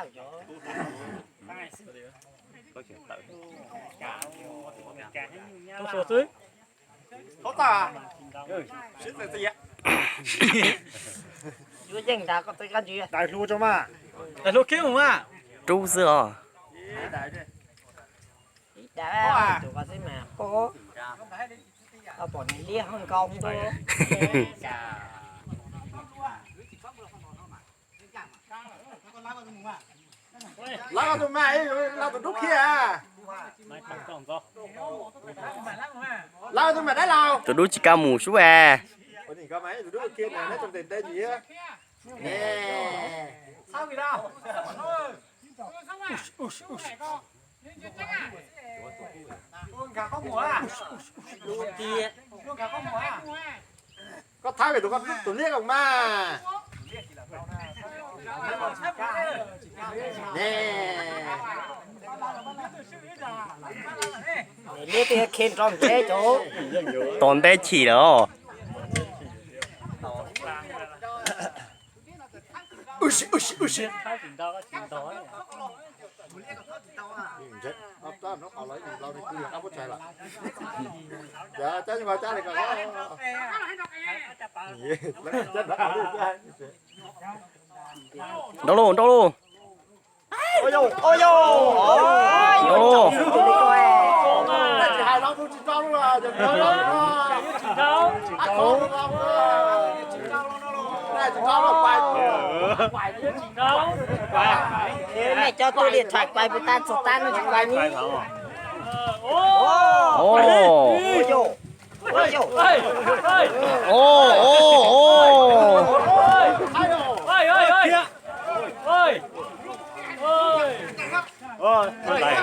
Daim hluas kiag mus mas. Rub xwb os. Lawv tus mas, lawv tus dub kiag. Lawv tus mas dab laug. Tus dub tsis kam mus sub es. Koj thab tus liab los mas. Liab twb khe nrov ntse cov. Tom ntej chim lawm os. Nrau lauj, nrau lauj. Nrau lauj. Nej cov tus li thaij kuaj puas tag txog tag no tsis kuaj ni.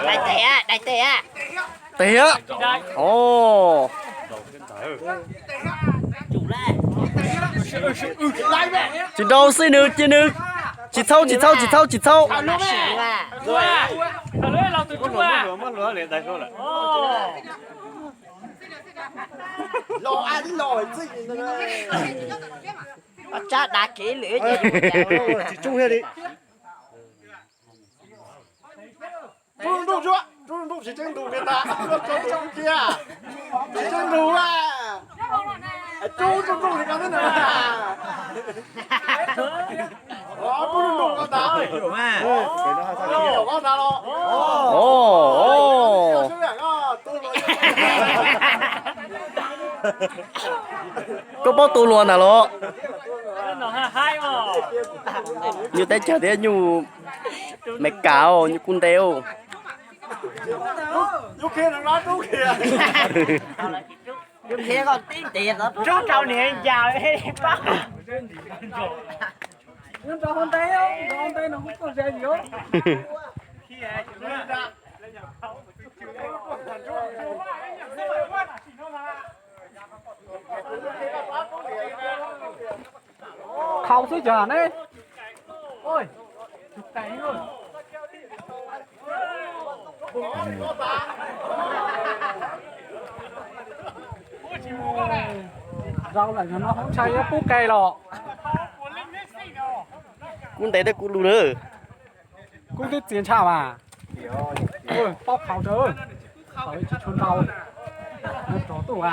Dai tes, dai tes. Tes. Os. Tsis nrau xwb nws cia nws. Tsis txhawb, tsis txhawb, tsis txhawb, tsis txhawb. Tsab dav kev lwm. Tsis tsuj thiaj li. Rub nrooj, rub nrooj, tsis tseeb ntug li ntag, tso rub kiag, tsis tseeb ntug a. Rub rub nrooj li ko xwb na. Rub nrooj ko ntag. Rub nrooj ko ntag los. Koj paub tu luag ntag los? Nyuj teb chaws thiab nyuj Meskas, nyuj kub ntev. Rub rau niag ncaus pab. Khau xwb cov ne. Rau lawm no ntshai yuav pub ke los. Kub ntev thiab kub lug lawm. Kub twb txias ntshai mas. Paub khau rau, tsis tshua ntau. Rov tuaj a.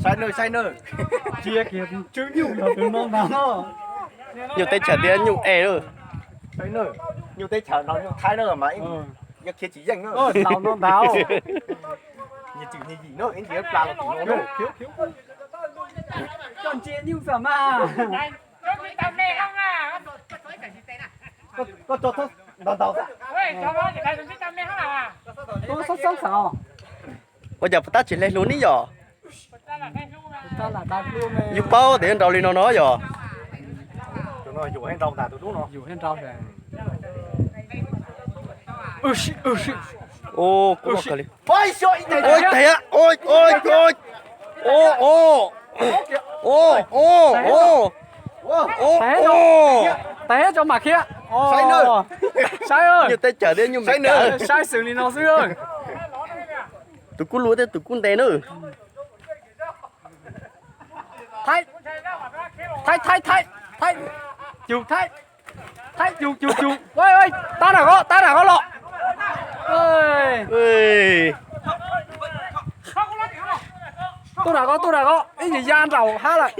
Saib nawb, saib nawb. Cia kiag tswb nyuj yog tus no ntag. Nyuj teb chaws thiab nyuj es lawm. Saib nawb, nyuj teb chaws nrog nyuj Thaib na mas yeej khiav tsis yeej na. Laus no ntag. Nyias tswm nyias yim na, ib ntsis plas los tim no na. Koj ntsia nyuj xam mas. Koj tso ntau ntau. Koj xob xob xav os. Ua cas puas tab tsis hle hlua ni yom? Yus paub tias nrau li no no yom. Ua kawg li. Ua, ua, ua. Ua, ua, ua. Tes cov mam khiav. Saib, nyuj teb chaws thiab nyuj Meskas. Saib xws li no xwb. Tus kub lug thiab tus kub ntev na. Thaib, thaib, thaib, thaib, thaib, yus thaib. Thaib, yus, yus, yus. Tab nram ko, tab nram ko los. Tuaj nram ko, tuaj nram ko, ib yam ya nraum hab lawm.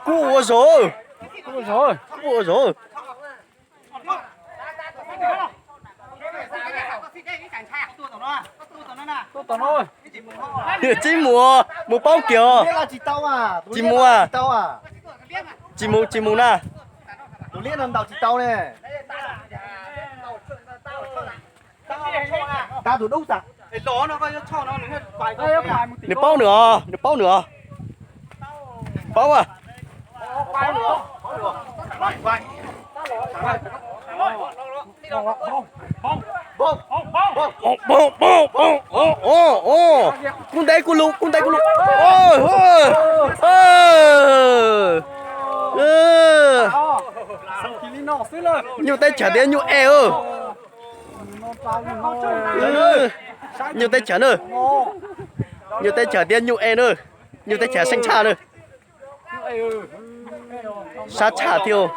Kuj ua zog, kuj ua zog. Tsis mus, mus paub kiag. Tsis mus, tsis mus, tsis mus na. Nws paub nws os, nws paub nws os. Paub a. Kub ntev kuj lug, kub ntev kuj lug. Nyuj teb chaws thiab nyuj ej. Nyuj teb chaws na. Nyuj teb chaws thiab nyuj ej na. Nyuj teb chaws seej tshaj na. Sab tshaj thiab.